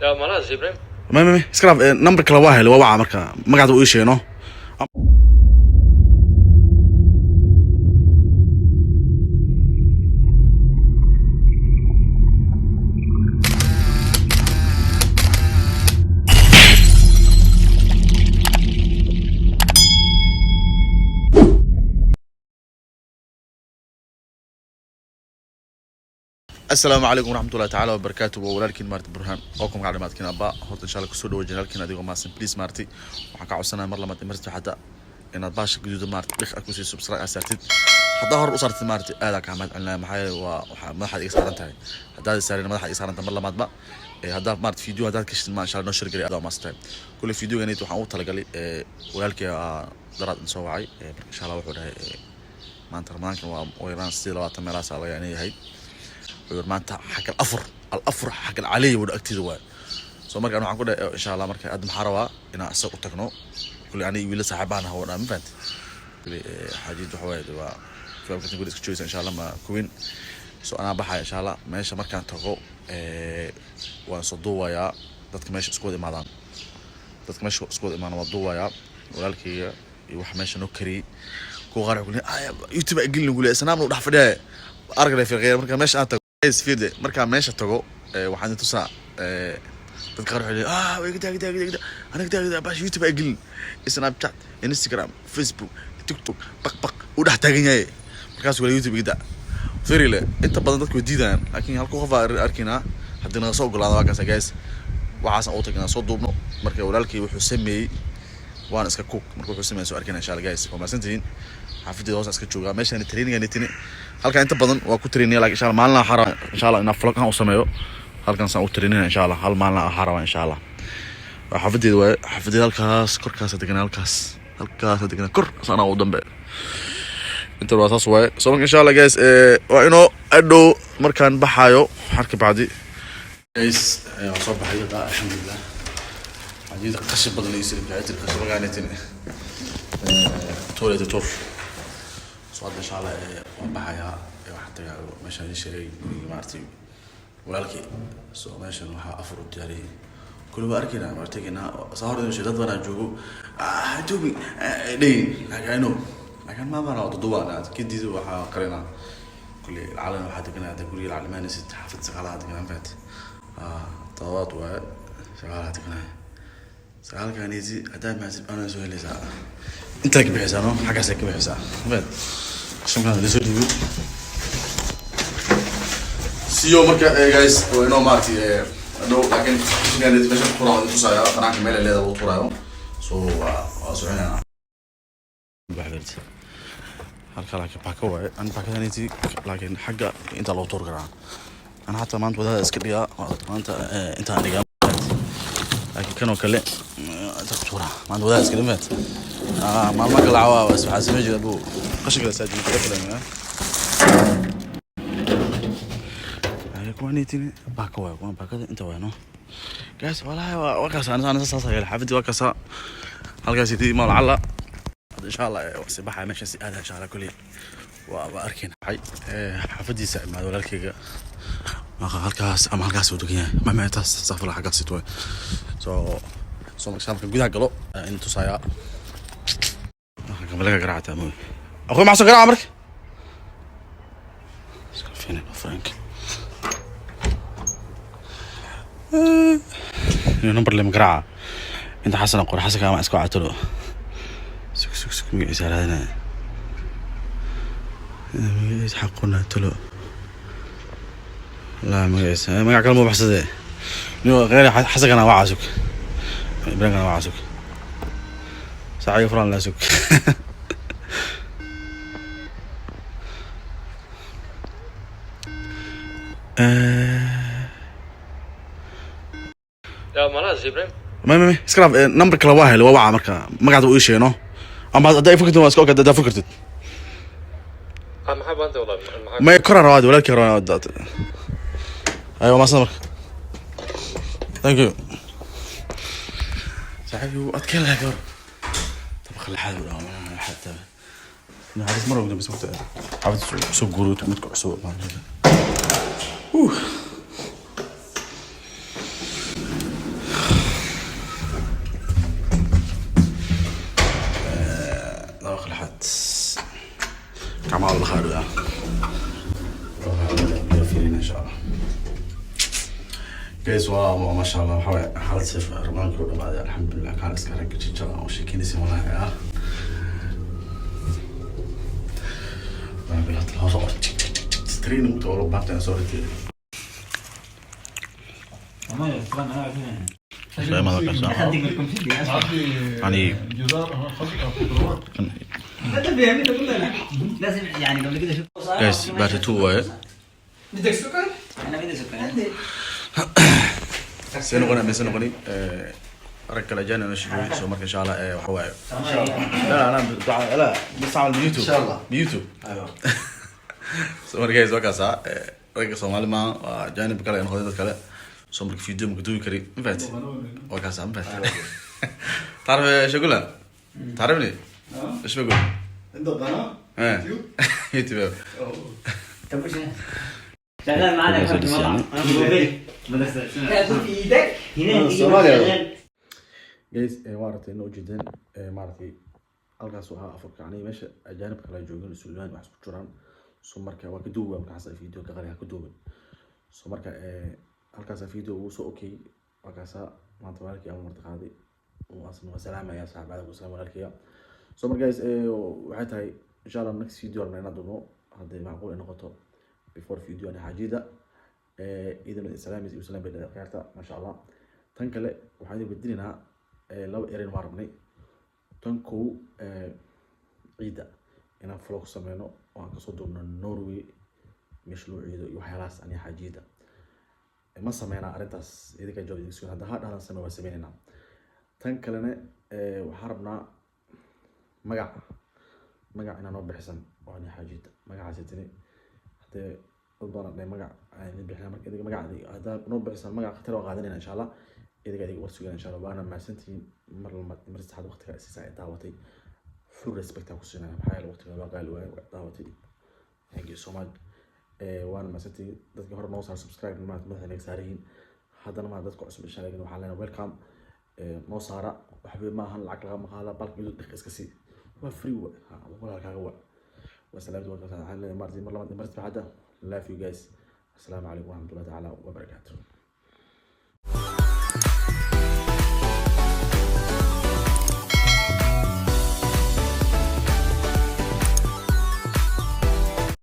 Yaa malaha Ibrahim. May, iska dhaaf. Number kale waa helay, waa waca marka magacaada uu ii sheegno. Asalaamu calaykum waraxmatullahi tacaala wabarakaatu. Waa walaalkiin maarti Burhaan oo ku magac dhamaadkiin Abba. Horta insha Allah kusoo dhawo janaalkiin adigoo maasan. Please maarti, waxaan ka codsanaya mar labaad, mar saddexaad, inaad baasha gaduuda maarti dhik aad kusii subscribe aad saartid. Haddaa hor u saartid maarti, aadaa kaa mahad celinaya. Maxaa yeelay waa waxaa madaxaad iga saaran tahay. Haddaad saarin, madaxaad iga saaran tahay. Mar labaadba haddaa maarti video haddaad kashid, ma insha Allah noo share gari, adaa maasan tahay. Kule videoganit waxaan ugu talagalay walaalkii daraad in soo wacay. Marka insha Allah wuxuu dhahay maanta Ramadaankan waa ugu yaraan 28 meelahaas laga inay yahay cudur maanta xagga afur al afur xagga caliya wada agteeda waay. So marka waxaan ku dhahay insha Allah marka aad maxaa rabaa inaan isaga u tagno. Kule aniga wiila saaxiibaan ah oo dhan, ma fahanti. Kule xaajid waxa waaye waa fahamka guri iska joogaysa insha Allah ma kuwin. So anaa baxaya insha Allah. Meesha markaan tago waan soo duubayaa dadka meesha isku wada imaadaan. Dadka meesha isku wada imaadaan waan duubayaa, walaalkayga iyo waxa meesha noo kariyey. Kuwa qaar waxay ku leeyihin YouTube aa gelin lagu leeyahay, sanaamna u dhex fadhiya aragna firqeya. Marka meesha aan tago fiirde, markaan meesha tago waxaan idin tusaa dadka qaar waxay leeyihin way gada gada gada gada aniga gada gada bash YouTube aa gelin, Snapchat, Instagram, Facebook, TikTok, baq baq u dhex taagan yahay. Markaas wala YouTube gada firile. Inta badan dadku way diidayaan, laakiin halka qof aa arkaynaa haddii naga soo ogolaado. Waa kaasa guys, waxaasaan ugu tagnaa soo duubno. Marka walaalkii wuxuu sameeyey waan iska cook. Marka wuxuu sameeyey soo arkayna insha Allah. Guys, waa mahadsantihiin. Xaafadeeda hoos iska joogaa, meeshaan training aan tini halkan inta badan waa ku trainaya, laakiin insha Allah maalin waxaa rabaa insha Allah inaan vlog aan u sameeyo halkan saan u trainina insha Allah. Hal maalin waxaa rabaa insha Allah. Waa xaafadeeda waaye, xaafadeeda halkaas korkaas deganaa, halkaas halkaas deganaa, kor saanaa u dambe inta waa saas waaye. So marka insha Allah guys waa inoo adhow markaan baxaayo xarka bacdi. Guys, waan soo baxay hadda, alxamdulilah. Xaajida qashin badan ii sirib jacaytir qashin magaanatin toilet tour. So hadda insha Allah waan baxayaa. Waxaan tagaa meeshaan idin sheegay, gurigii maaragtay walaalkii. So meeshan waxaa afar u diyaariyey kuli waa arkaynaa, waa tegaynaa. Saa hor idin sheegay, dad badan joogo dubi dhayin, laakiin I know, laakiin ma bana dudubaan kadib waxaa qarinaa kuli calan. Waxaa deganaa hadda guriga lacalimaanaysid xaafad saqaalaha deganaa, fahat todobaad waaye, saqaalaha deganaa. Sagaalkanisi haddaad mahadsid anaa soo helaysaa, intaa ka bixaysaa, no, xaggaasaa ka bixaysaa, fahat qashinkaan lasoo dhiibo siyo. Marka guys, waa inoo maaragtay hadhow, laakiin qashinkaan meesha ku turaa waan tusaaya, banaanka meel ay leedahay lagu turaayo. So waa soconayna baxdeed halka, laakiin baaka waaye an baakadaniti, laakiin xagga intaa loo tuur karaa. Ana xataa maanta wadaada iska dhigaa maanta intaan dhigaa, laakiin kan oo kale inta ku tuuraa maanta wadaada iska dhimaad. Maalmaha kale cawaa waxaa samey jira buu qashinka la saajin kala kale. Kuwanitini baaka waaye, kuwan baakada inta waaye. No guys, walahi waa kaas ana saas yeelay xaafadii waa kaasa halkaas idii ma lacala. Hadda insha Allah waa si baxaya meesha si aada insha Allah. Kulli waa arkayna xaafadiisa imaado walaalkayga. Maqa halkaas ama halkaas uu degan yahay, ma taas safla xaggaas waay. So marka gudaha galo in tusaaya gamalaga garaacata mooy akhuy maxaa soo garaaca marka iska fiinin frank inuu number lema garaaca inta Xasan qor Xasanka ama iska wacatalo. Sug sug sug, magaciisa raadinaya, magaciisa xaquna talo la magaciisa magac kale ma baxsade niyo qeyr. Xasankana waa sug, Ibrahimkana waa sug, saaciga furan la sug. Yaa malaha Ibrahim. May, iska dhaaf. Number kale waa helay, waa waca marka magacaada uu ii sheegno ama haddaa furkartid waa iska okay, haddaa furkartid. Maxaa baanta wallahi maxaa? May koraan rabaa walaalkii rabaa. Ayo maasan marka, thank you saaxiibkii. Wuu adkeen lahaa gabar tabaqa lixaad u dhamaa xataa naxariis mar ugu dambaysa waqti xaafad soo guuriyo midka cusub maalin. Gacmaha la dhaqaa fiirina, insha Allah. Guys, waa maasha Allah. Waxaa waaye hal sif Ramadaankii u dhamaaday, alxamdulilah. Kaal iska rag jijala oo sheekeynaysa wallahi. Ah, waa bilaad hoos oo tik tik tik tik training oo baabta soo ritay. لا ما ذكرت. يعني لازم يعني قبل كده شفت. Guys, part 2 waaye. بدك سكر؟ انا بدي سكر. See noqonay mise noqoni rag kale ajaanib meesha joogay. So marka, insha Allah, waxa waaye لا انا لا بس اعمل بيوتيوب. إن شاء الله. بيوتيوب. ايوه. So marka, guys, waa kaasa. Ragga Soomaali maaha, waa ajaanib kale ay noqdeen dad kale. So marka video ma duubi kari, ma fahanti? Waa kaasa, ma fahanti? تعرف ايش اقول لها؟ تعرفني؟ ايش بقول؟ انت قناه؟ ايه، يوتيوب. طب وش شغال معنا في المطعم؟ انا في دبي مدرسه. تاكل في ايدك؟ هناك. Soomaaliya. شغال. Guys, waa aragtay inoo ujeedeen, maaragtay, halkaas waxaa afurka, yani meesha ajaanib kale ay joogeen, Suudaan wax isku jiraan. So marka waa ka duuba markaas video ka qari ka duuban. So marka halkaas video uu soo okay. Markaasa maanta walaalkii ama marti qaaday asna waa salaamaya saaxiibada ku salaam walaalkii. So marka, guys, waxay tahay, insha Allah, next video rabnaa inaan duubno, hadday macquul ay noqoto, before video ani xaajida idan salaam iyo salaam bay khiyaarta, maasha Allah. Tan kale waxaan idin weydiinaynaa laba ereyn waan rabnay. Tan kow, ciidda inaan vlog sameyno oo aan kasoo duubno Norway, meesha loo ciido iyo waxyaalahaas, ani xaajiyada. Ma sameynaa arrintaas? Idinkaa jawaab idin sugan. Hadda ha dhahdan same, waa sameynaynaa. Tan kalena, waxaan rabnaa magac inaan noo bixisan oo ani xaajiyada magacaasi tini. Hadee dad badan dhahay magac aan idin bixinaa, marka idinka magac haddaa noo bixisan, magac khatar waa qaadanayna, insha Allah. Idinka war sugayna, insha Allah. Waana mahadsantihiin mar labaad, mar saddexaad. Waqtiga siisa ay daawatay, full respect aan ku siinaya, maxaa yeele waqtiga waa qaali waaye. Waa daawatay, thank you so much. Waana mahadsantihiin dadka hore noo saar subscribe, maad madaxa naga saarihiin. Haddana maa dadka cusub, insha Allah, waxaan leenahay welcome. Noo saara, waxba ma ahan, lacag lagama qaada. Balka miduu dhiq iska sii, waa free wa walaalkaaga wa waa salaamta. Waa waxaan leenahay mar labaad, mar saddexaad, love you guys. Assalaamu calaykum waraxmatullahi tacaala wabarakaatuh.